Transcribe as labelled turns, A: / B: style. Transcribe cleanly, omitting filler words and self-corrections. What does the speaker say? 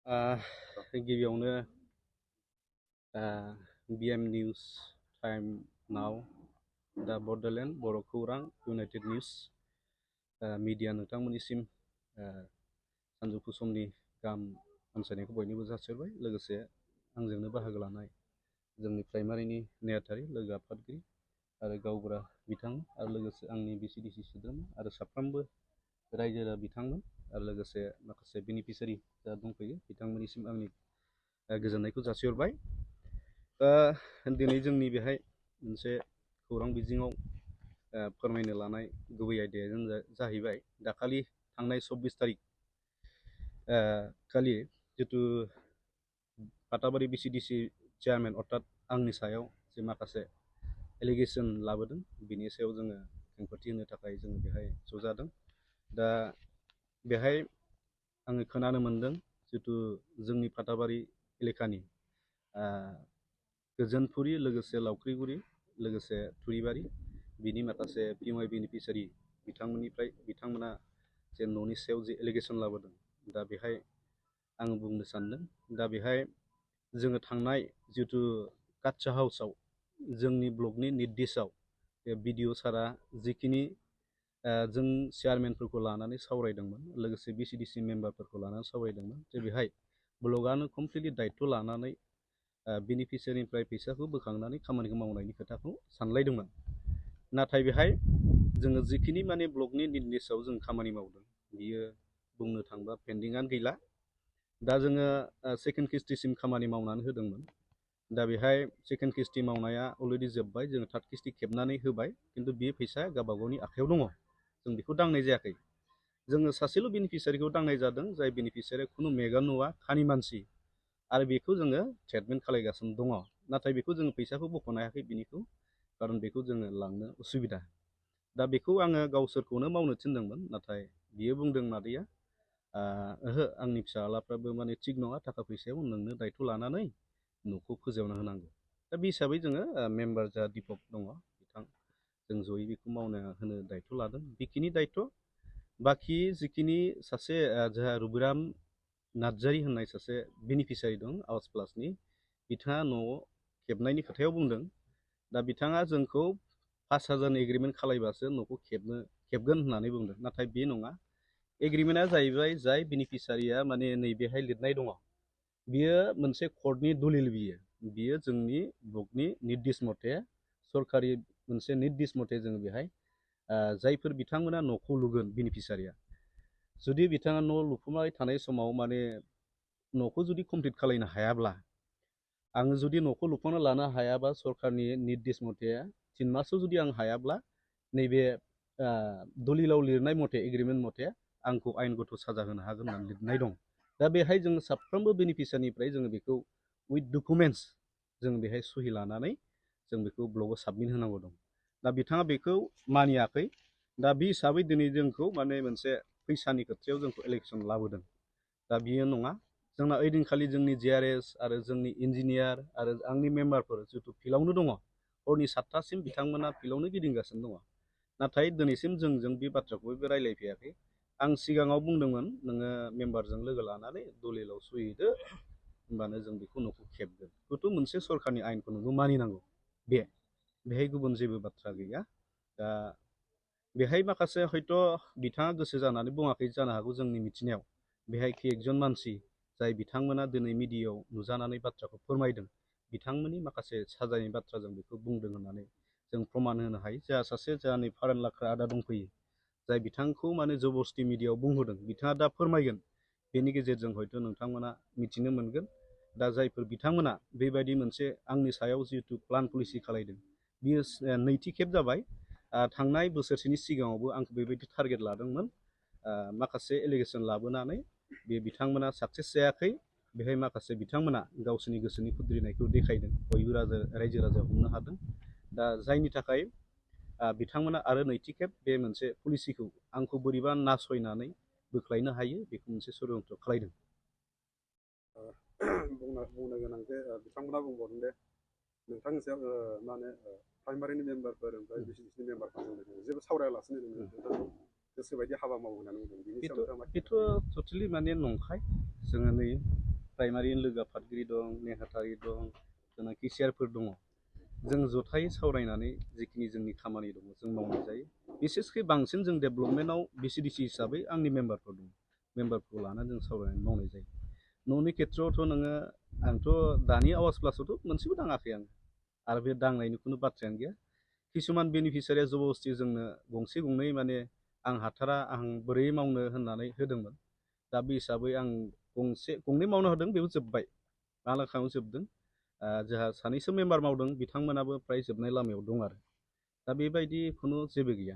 A: गिबियावनो BM news time नाव दा बड'लेण्ड बर' खौरां इउनाइटेड निउस मिडिया नोंथांमोननिसिम सानजौफु समनि गाहाम हामलायनायखौ बयनोबो जासिहरबाय। लोगोसे आंजोंनो बाहागो लानाय जोंनि प्राइमारिनि नेहाथारि लोगो आफादगिरि आरो गावबुरा बिथांमोन आरो लोगोसे आंनि BCDC सोद्रोमा आरो साफ्रोमबो रायजो राजा बिथांमोन आरो लोगोसे माखासे बेनिफिसियारि जा दंफैयो बिथांमोननिसिम आंनि गोजोननायखौ जासिहरबाय। दिनै जोंनि बेहाय मोनसे खौरां बिजोङाव फोरमायनो लानाय गुबै आयदायानो जाहैबाय दाखालि थांनाय 24 तारिख खालि जितु फाथाबारि BCDC चेयारमेन अर्थात आंनि सायाव जे माखासे एलिगेसन लाबोदों बिनि सायाव जोङो खेंफोरथि होनो थाखाय जोङो बेहाय ज' जादों। दा बेहाय आङो खोनानो मोनदों जितु जोंनि फाथाबारि एलेकानि गोजोनपुरि लोगोसे लावख्रिगुरि लोगोसे थुरिबारि बिनि माखासे PMI बेनिफिसियारि बिथांमोना जे न'नि सायाव जे एलिगेसन लाबोदों दा बेहाय आं बुंनो सानदों। दा बेहाय जोङो थांनाय जितु काटसा हाउसाव जोंनि ब्लकनि निर्देशआव BDO सारा जिखिनि जों चेयारमेनफोरखौ लानानै सावरायदोंमोन लोगोसे BCDC मेम्बारफोरखौ लानानै सावरायदोंमोन जे बेहाय ब्लकआनो कमप्लिटलि दायित्व लानानै बेनिफिसियारिनिफ्राय फैसाखौ बोखांनानै खामानिखौ मावनायनि खोथाखौ सानलायदोंमोन। नाथाय बेहाय जोङो जिखिनि माने ब्लकनि निर्देशआव जों खामानि मावदों बियो बुंनो थांबा पेन्डिंआनो गैला। दा जोङो सेकेन्ड किस्तिसिम खामानि मावनानै होदोंमोन। दा बेहाय सेकेन्ड किस्ति मावनाया अलरेडि जोब्बाय, जोङो थार्ड किस्ति खेबनानै होबाय, खिन्थु बे फैसाया गावबा गावनि आखायाव दङ, जों बेखौ दांनाय जायाखै। जोङो सासेल' बेनिफिसियारिखौ दांनाय जादों जाय बेनिफिसियारिया खुनु मेगन नुवा खानि मानसि आरो बेखौ जोङो ट्रिटमेन्ट खालायगासिनो दङ। नाथाय बेखौ जोङो फैसाखौ बख'नो हायाखै बिनिखौ, खारन बेखौ जोङो लांनो उसुबिदा। दा बेखौ आङो गावसोरखौनो मावनो थिनदोंमोन, नाथाय बियो बुंदों मादैया ओहो आंनि फिसाज्लाफ्राबो माने थिग नङा, थाखा फैसायाव नोंनो दायित्व लानानै न'खौ फोजौना होनांगौ। दा बे हिसाबै जोङो मेम्बार जा दिपक दङ बिथां जों जयै बेखौ मावनो होनो दायित्व लादों। बेखिनि दायित्व बाखि जिखिनि सासे जोंहा रुबिराम नार्जारि होननाय सासे बेनिफिसियारि दं आवास प्लासनि, बिथाङा न' खेबनायनि खोथायाव बुंदों। दा बिथाङा जोंखौ 5,000 एग्रिमेन्ट खालायबासो न'खौ खेबगोन होननानै बुंदों, नाथाय बे नङा। एग्रिमेन्टआ जाहैबाय जाय बेनिफिसियारिया माने नैबेहाय लिरनाय दङ बियो मोनसे कर्टनि दलिल, बियो जोंनि ब्लकनि निर्देश मथे सरकारि मोनसे निर्देश मथे जोङो बेहाय जायफोर बिथांमोना न'खौ लुगोन बेनिफिसियारिया, जुदि बिथाङा न' लुफुंबाय थानाय समाव माने न'खौ जुदि कमप्लिट खालायनो हायाब्ला, आङो जुदि न'खौ लुफुंना लानो हायाबा सरकारनि निर्देश मथे 3 मासाव जुदि आं हायाब्ला नैबे दलिलाव लिरनाय मथे एग्रिमेन्ट मथे आंखौ आयेनगत साजा होनो हागोन होननानै लिरनाय दं। दा बेहाय जोङो साफ्रोमबो बेनिफिसियारिनिफ्राय जोङो बेखौ उइथ डकुमेन्टस जों बेहाय सहि लानानै जों बेखौ ब्लकआव साबमिट होनांगौ दं। दा बिथाङा बेखौ मानियाखै। दा बे हिसाबै दिनै जोंखौ माने मोनसे फैसानि खोथायाव जोंखौ इलेक्सन लाबोदों। दा बियो नङा। जोंना ओइदिनखालि जोंनि JRS आरो जोंनि इन्जिनियार आरो आंनि मेम्बारफोर जितु फिल्डआवनो दङ, हरनि 7थासिम बिथांमोना फिल्डआवनो गिदिंगासिनो दङ। नाथाय दिनैसिम जोंजों बे बाथ्राखौबो रायलायफैयाखै। आं सिगाङाव बुंदोंमोन नोङो मेम्बारजों लोगो लानानै दलिलाव सहि होदो, होमबानो जों बेखौ न'खौ खेबगोन। बेथ' मोनसे सरकारनि आयेनखौ नोंबो मानिनांगौ, बेहाय गुबुन जेबो बाथ्रा गैया। दा बेहाय माखासे हयथ' बिथाङा गोसो जानानै बुङाखै जानो हागौ। जोंनि मिथिनायाव बेहाय एकजन मानसि जाय बिथांमोना दिनै मिडियायाव नुजानानै बाथ्राखौ फोरमायदों, बिथांमोननि माखासे साजायनाय बाथ्रा जों बेखौ बुंदों होननानै जों प्रमान होनो हायो। जोंहा सासे जोंहानि फारान लाख्रा आदा दंफैयो, जाय बिथांखौ माने जबरदस्ति मिडियायाव बुंहोदों, बिथाङा दा फोरमायगोन। बेनि गेजेरजों हयथ' नोंथांमोना मिथिनो मोनगोन। दा जायफोर बिथांमोना बेबायदि मोनसे आंनि सायाव जिहेतु प्लान पलिसि खालायदों, बियो नैथि खेब जाबाय। थांनाय बोसोरसेनि सिगाङावबो आंखौ बेबायदि टारगेट लादोंमोन, माखासे एलिगेसन लाबोनानै बे बिथांमोना साक्सेस जायाखै। बेहाय माखासे बिथांमोना गावसोरनि गोसोनि खुद्रिनायखौ देखायदों, बयबो रायजो राजाया हमनो हादों। दा जायनि थाखाय बिथांमोना आरो नैथि खेब बे मोनसे पलिसिखौ आंखौ बोरैबा नासयनानै बोख्लायनो हायो बेखौ मोनसे षड्यन्त्र खालायदों।
B: बुंनो गोनां जे बिथांमोना बुंबावदों दे नोंथांनि सायाव मा होनो प्राइमारिनि मेम्बारफोर ओमफ्राय BCDC मेम्बारफोर जेबो सावरायालासिनो नोंथांखौ गोसोबायदि हाबा मावो होननानै बुंदों। बिनि सायाव नोंथाङा मा?
A: बेथ' टटेलि माने नंखाय। जोङो नै प्राइमारि लोगो आफादगिरि दं, नेहाथारि दं, जोंना केसियारफोर दङ। जों जथायै सावरायनानै जिखिनि जोंनि खामानि दङ जों मावनाय जायो। बिसेसकै बांसिन जों डेभेलपमेन्टआव बिसिडिसि हिसाबै आंनि मेम्बारफोर दं। मेम्बारफोरखौ लानानै जों सावरायनानै मावनाय जायो। न'नि खेथ्रआवथ' नोङो आंथ' दानि आवाज प्लासावथ' मोनसेबो दाङाखै आं। आरो बे दांनायनि खुनु बाथ्रायानो गैया। किसुमान बेनिफिसियारिया जबरदस्ति जोंनो गंसे गंनै माने आं हाथारा, आं बोरै मावनो होननानै होदोंमोन। दा बे हिसाबै आं गंनै मावनो होदों, बेबो जोब्बाय। मालाखायाव जोबदों। जोंहा सानैसो मेम्बार मावदों, बिथांमोनाबो फ्राय जोबनाय लामायाव दं आरो। दा बेबायदि खुनु जेबो गैया।